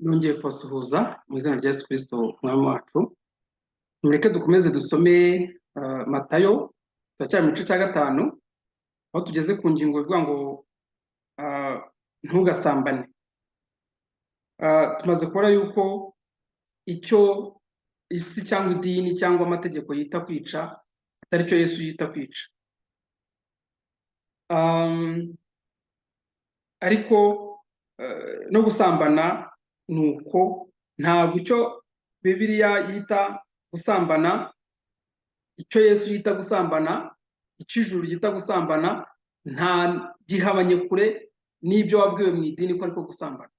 Nongeye kubasuhuza mu izina rya Yesu Kristo Umwami wacu. Mureke dukomeze dusome Matayo, turacyari mu gice cya 5, aho tugeze ku ngingo ivuga ngo ntugasambane. Tumaze kubona yuko icyo isi cyangwa idini cyangwa amategeko yita kwica atari cyo Yesu yita kwica. Ariko no gusambana ni uko, ntabwo icyo Bibiliya yita gusambana, icyo Yesu yita gusambana, icyo ijuru ryita gusambana, nta gihabanye kure n'ibyo wabwiwe mu idini ko ariko gusambana.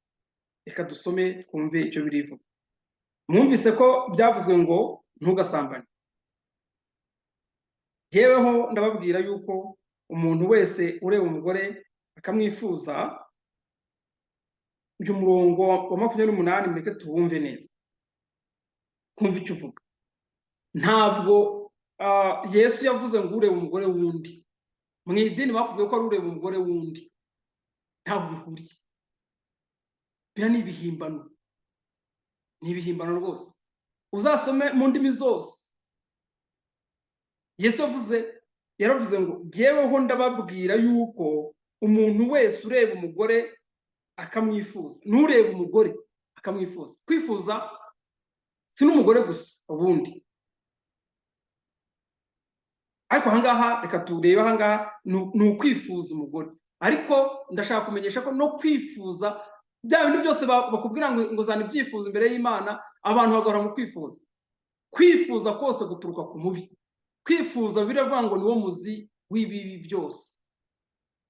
Reka dusome twumve icyo birivuga. Mwumvise ko byavuzwe ngo ntugasambane. Jyeweho ndababwira yuko umuntu wese ureba umugore akamwifuza. Uyu murongo wa 28 mureke tuwumve neza, twumve icyo uvuga. Ntabwo Yesu yavuze ngo ureba umugore w'undi. Mu idini bakubwiye ko ari ureba umugore w'undi, ntaho bihuriye. Biriya ni ibihimbano, ni ibihimbano rwose. Uzasome mu ndimi zose, Yesu yaravuze ngo jyeweho ndababwira yuko umuntu wese ureba umugore akamwifuza, n'ureba umugore akamwifuza. Kwifuza si n'umugore gusa ubundi, ariko ahangaha reka turebe, ahangaha ni ukwifuza umugore. Ariko ndashaka kumenyesha ko no kwifuza bya bintu byose bakubwira ngo zana ibyifuzo imbere y'Imana, abantu bagahora mu kwifuza. Kwifuza kose guturuka ku mubi. Kwifuza biravuga ngo niwo muzi w'ibibi byose.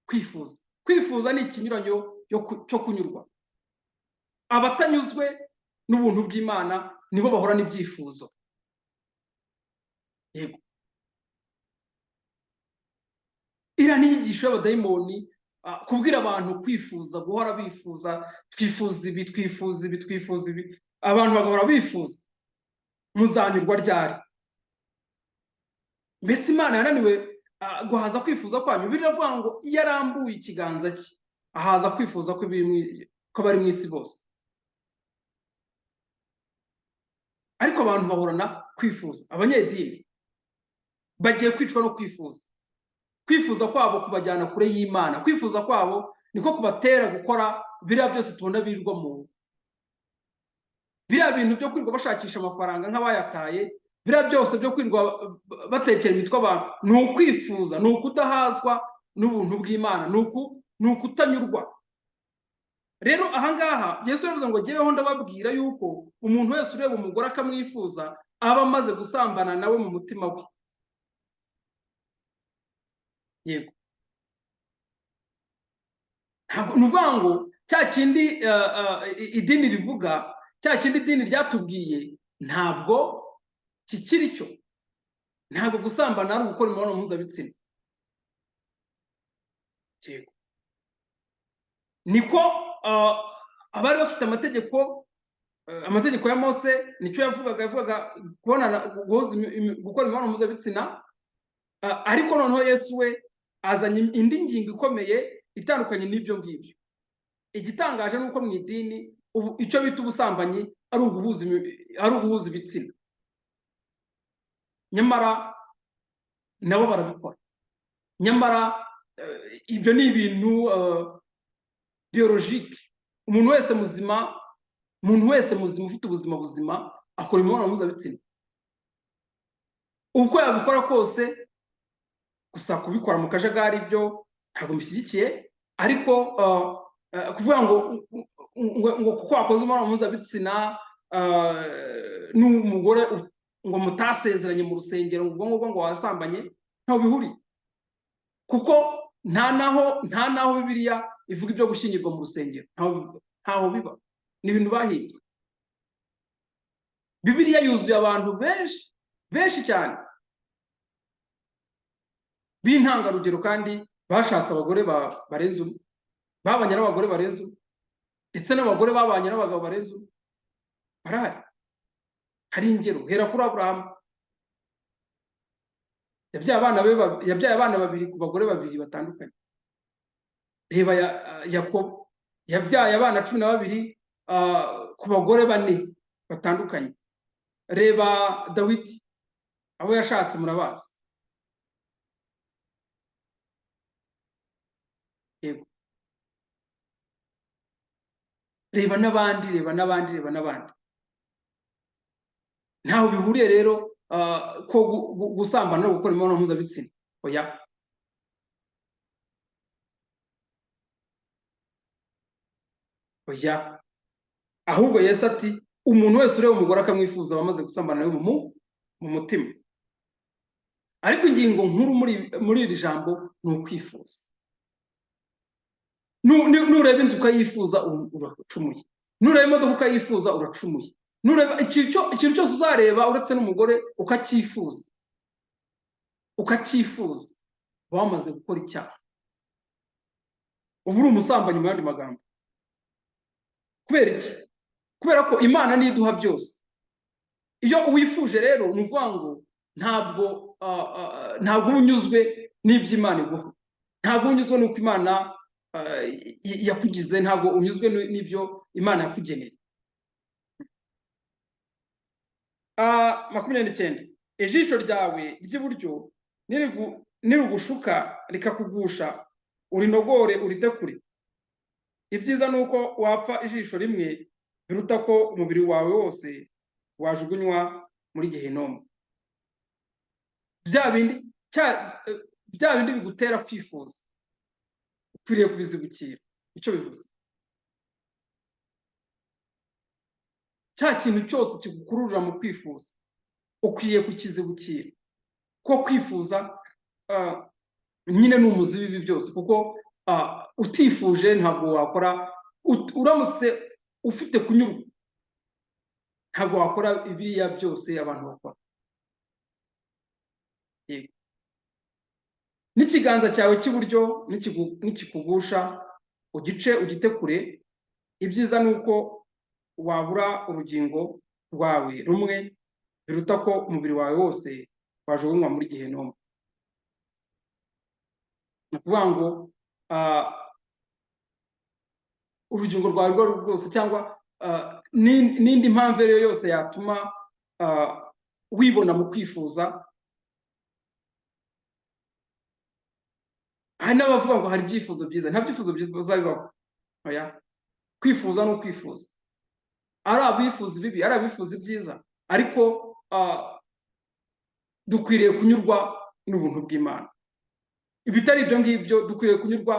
Kwifuza ni ikinyuranyo cyo kunyurwa. Abatanyuzwe n'ubuntu bw'Imana nibo bahora n'ibyifuzo. Yego, iriya ni inyigisho y'abadayimoni, kubwira abantu kwifuza, guhora bifuza, twifuza ibi, twifuza ibi, twifuza ibi, abantu bagahora bifuza. Muzanyurwa ryari? Mbese Imana yananiwe guhaza kwifuza kwanyu? Biravuga ngo iyo arambuye ikiganza cye ahaza kwifuza kw'abari mu isi bose. Ariko abantu bahorana kwifuza. Abanyedini bagiye kwicwa no kwifuza. Kwifuza kwabo kubajyana kure y'Imana, kwifuza kwabo niko kubatera gukora biriya byose tubona birirwa mu ngo, biriya bintu byo kwirirwa bashakisha amafaranga nk'abayataye, biriya byose byo kwirirwa batekera imitwe abantu, ni ukwifuza, ni ukudahazwa n'ubuntu bw'Imana, ni ukutanyurwa. Rero ahangaha Yesu yavuze ngo jyeweho ndababwira yuko umuntu wese ureba umugore akamwifuza aba amaze gusambana nawe mu mutima we. Yego, ni ukuvuga ngo cya kindi idini rivuga, cya kindi idini ryatubwiye, ntabwo kikiri cyo. Ntabwo gusambana ari ugukora imibonano mpuzabitsina. Yego, niko abari bafite amategeko ya Mose nicyo yavugaga, yavugaga kubonana, gukora imibonano mpuzabitsina. Ariko noneho Yesu we azanye indi ngingo ikomeye itandukanye n'ibyo ngibyo. Igitangaje ni uko mu idini ubu icyo bita ubusambanyi ari uguhuza ibitsina, nyamara nabo barabikora. Nyamara ibyo ni ibintu biologike. Umuntu wese muzima, umuntu wese muzima ufite ubuzima buzima akora imibonano mpuzabitsina uko yabikora kose. Gusa kubikora mu kajagari byo ntabwo mbishyigikiye, ariko kuvuga ngo kuko wakoze imibonano mpuzabitsina n'umugore ngo mutasezeranye mu rusengero, ngo ubwo ngubwo ngo wasambanye, ntaho bihuriye, kuko nta naho Bibiliya ivuga ibyo gushyingirwa mu rusengero, ntaho biba, ni ibintu bahimbye. Bibiliya yuzuye abantu benshi benshi cyane b'intangarugero, kandi bashatse abagore barenze umwe, babanye n'abagore barenze umwe, ndetse n'abagore babanye n'abagabo barenze umwe barahari. Hari ingero, hera kuri Aburahamu, yabyaye abana babiri ku bagore babiri batandukanye. Reba Yakobo, yabyaye abana 12 ku bagore 4 batandukanye. Reba Dawidi, abo yashatse murabazi. Yego, reba n'abandi, reba n'abandi, reba n'abandi. Ntaho bihuriye rero ko gusambana no gukora imibonano mpuzabitsina. Oya, oya, ahubwo Yesu ati umuntu wese ureba umugore akamwifuza aba amaze gusambana nawe mu mutima. Ariko ingingo nkuru muri iri jambo ni ukwifuza. Nureba inzu ukayifuza uracumuye, nureba imodoka ukayifuza uracumuye, nureba ikintu cyose uzareba uretse n'umugore ukacyifuza, wamaze gukora icyaha, uba uri umusambanyi mu yandi magambo. Kubera iki? Kubera ko Imana niyo iduha byose. Iyo wifuje rero ni ukuvuga ngo ntabwo uba unyuzwe n'ibyo Imana iguha, ntabwo unyuzwe n'uko Imana yakugize, ntabwo unyuzwe n'ibyo Imana yakugeneye. 29, ijisho ryawe ry'iburyo nirigushuka rikakugusha, urinogore uritekure. Ibyiza ni uko wapfa ijisho rimwe biruta ko umubiri wawe wose wajugunywa muri Gehinomu. Bya bindi bigutera kwifuza ukwiriye kubizibukira. Icyo bivuze, cya kintu cyose kigukururira mu kwifuza ukwiye kukizibukira, ko kwifuza nyine ni umuzi w'ibi byose, kuko utifuje ntabwo wakora. Uramutse ufite kunyurwa ntabwo wakora ibiriya byose abantu bakora. N'ikiganza cyawe cy'iburyo nikikugusha ugice ugite kure. Ibyiza ni uko wabura urugingo rwawe rumwe biruta ko umubiri wawe wose wajugunywa muri Gehinomu. Ni ukuvuga ngo urugingo rwawe rwo rwose, cyangwa n'indi mpamvu iyo yose yatuma wibona mu kwifuza. Hari n'abavuga ngo hari ibyifuzo byiza, nta byifuzo byiza bizabibaho. Oya, kwifuza ni ukwifuza, ari abifuza ibibi, ari abifuza ibyiza, ariko dukwiriye kunyurwa n'ubuntu bw'Imana. Ibitari ibyo ngibyo dukwiriye kunyurwa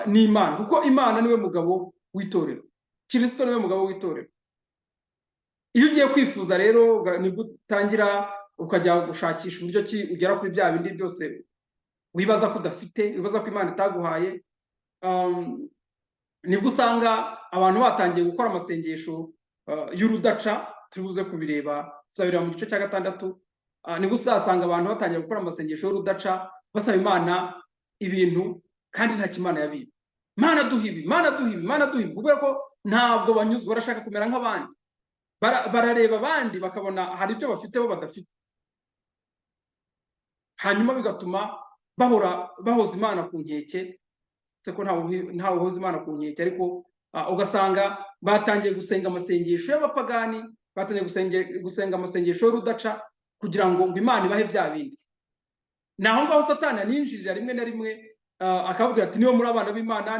n'Imana, kuko Imana niwe mugabo w'itorero, Kristo niwe mugabo w'itorero. Iyo ugiye kwifuza rero nibwo utangira ukajya gushakisha uburyo ki ugera kuri bya bindi byose wibaza ko udafite, wibaza ko Imana itaguhaye. Nibwo usanga abantu batangiye gukora amasengesho y'urudaca, turi buze kubireba, tuzabireba mu gice cya 6. Nibwo uzasanga abantu batangiye gukora amasengesho y'urudaca basaba Imana ibintu kandi nta Imana yabiba. Mana duha ibi, Mana duha ibi, Mana duha ibi, kubera ko ntabwo banyuzwe, barashaka kumera nk'abandi. Barareba abandi bakabona hari ibyo bafite bo badafite, hanyuma bigatuma bahora bahoza Imana ku nkeke. Se ko ntawe uhoza Imana ku nkeke, ariko ugasanga batangiye gusenga amasengesho y'abapagani, batangiye gusenga amasengesho y'urudaca kugira ngo Imana ibahe bya bindi. Naho ngaho Satani aninjirira rimwe na rimwe akababwira ati niba muri abana b'Imana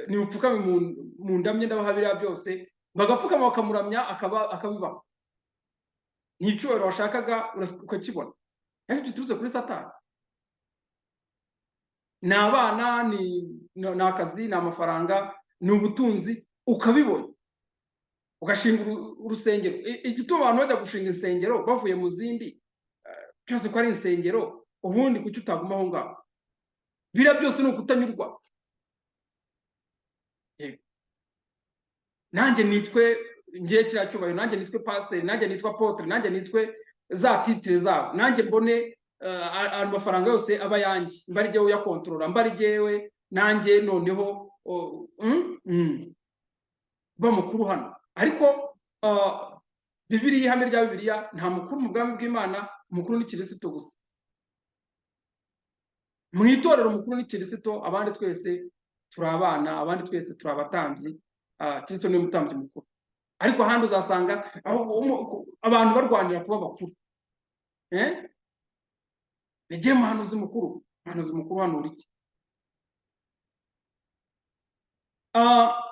nimupfukame mu ndamye ndabaha biriya byose, bagapfukama bakamuramya akabibaha. Ni icyubahiro washakaga ukakibona, ariko giturutse kuri Satani. Ni abana, ni akazi, ni amafaranga, ni ubutunzi, ukabibona ugashinga urusengero. Igituma abantu bajya gushinga insengero bavuye mu zindi byose ko ari insengero, ubundi kuki utaguma aho ngaho? Biriya byose ni ukutanyurwa. Nanjye nitwe ngiye kiriya cyubahiro, nanjye nitwe pasiteri, nanjye nitwe apotre, nanjye nitwe za titire zabo, nanjye mbone amafaranga yose aba yanjye, mba ari jyewe uyakontorora, mba ari jyewe nanjye noneho ba mukuru hano. Ariko Bibiliya, ihame rya Bibiliya, nta mukuru mu bwami bw'Imana, umukuru ni Kirisito gusa. Mu itorero umukuru ni Kirisito, abandi twese turi abana, abandi twese turi abatambyi. Kristo niwe mutambyi mukuru. Ariko ahandi uzasanga abantu barwanira kuba bakuru. Nigiye muhanuzi mukuru, muhanuzi mukuru hano uri iki?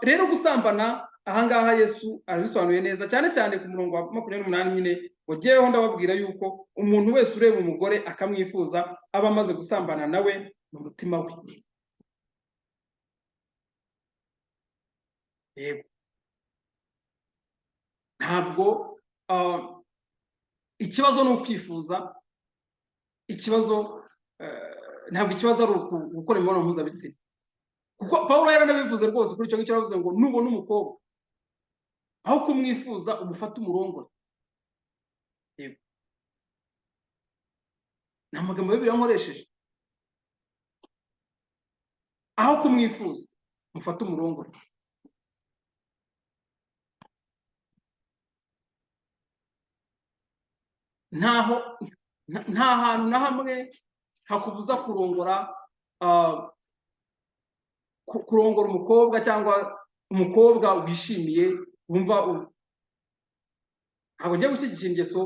Rero gusambana ahangaha Yesu arabisobanuye neza cyane cyane ku murongo wa 28 nyine, ngo ndababwira yuko umuntu wese ureba umugore akamwifuza aba amaze gusambana nawe mu mutima we. Yego, ntabwo ikibazo ni ukwifuza, ikibazo ntabwo ikibazo ari gukora imibonano mpuzabitsina, kuko Pawulo yaranabivuze rwose kuri icyo ngicyo, yaravuze ngo nubona umukobwa aho kumwifuza umufate umurongore. Yego, ni amagambo y'Bibiliya nkoresheje, aho kumwifuza umufate umurongore. Nta hantu na hamwe hakubuza kurongora kurongora umukobwa cyangwa umukobwa wishimiye wumva. Ntabwo ngiye gushyigikira ingeso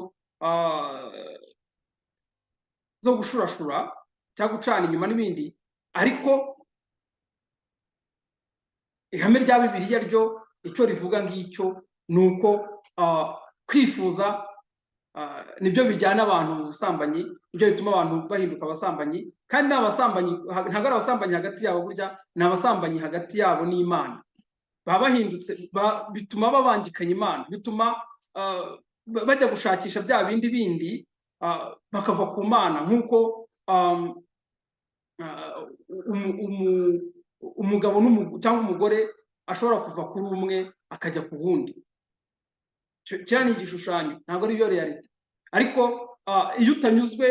zo gushurashura cyangwa gucana inyuma n'ibindi, ariko ihame rya Bibiliya ryo icyo rivuga ngicyo ni uko kwifuza nibyo bijyana abantu mu busambanyi, nibyo bituma abantu bahinduka abasambanyi. Kandi n'abasambanyi ntabwo ari abasambanyi hagati yabo, burya ni abasambanyi hagati yabo n'Imana. Baba bahindutse, bituma babangikanya Imana, bituma bajya gushakisha bya bindi bindi, bakava ku Mana. Nk'uko umugabo cyangwa umugore ashobora kuva kuri umwe akajya ku wundi. Kiriya ni igishushanyo, ntabwo ari byo reality. Ariko iyo utanyuzwe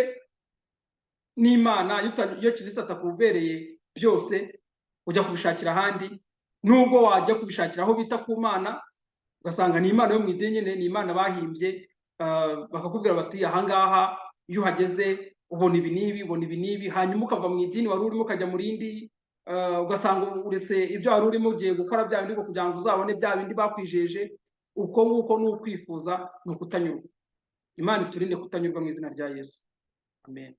n'Imana, iyo Kristo atakubereye byose, ujya kubishakira ahandi. Nubwo wajya kubishakira aho bita ku Mana, ugasanga ni Imana yo mu idini nyine, ni Imana bahimbye, bakakubwira bati ahangaha iyo uhageze ubona ibi n'ibi, ubona ibi n'ibi, hanyuma ukava mu idini wari urimo ukajya mu rindi, ugasanga uretse ibyo wari urimo ugiye gukora bya bindi kugira ngo uzabone bya bindi bakwijeje. Uko nguko ni ukwifuza, ni ukutanyurwa. Imana iturinde kutanyurwa mu izina rya Yesu. Amen.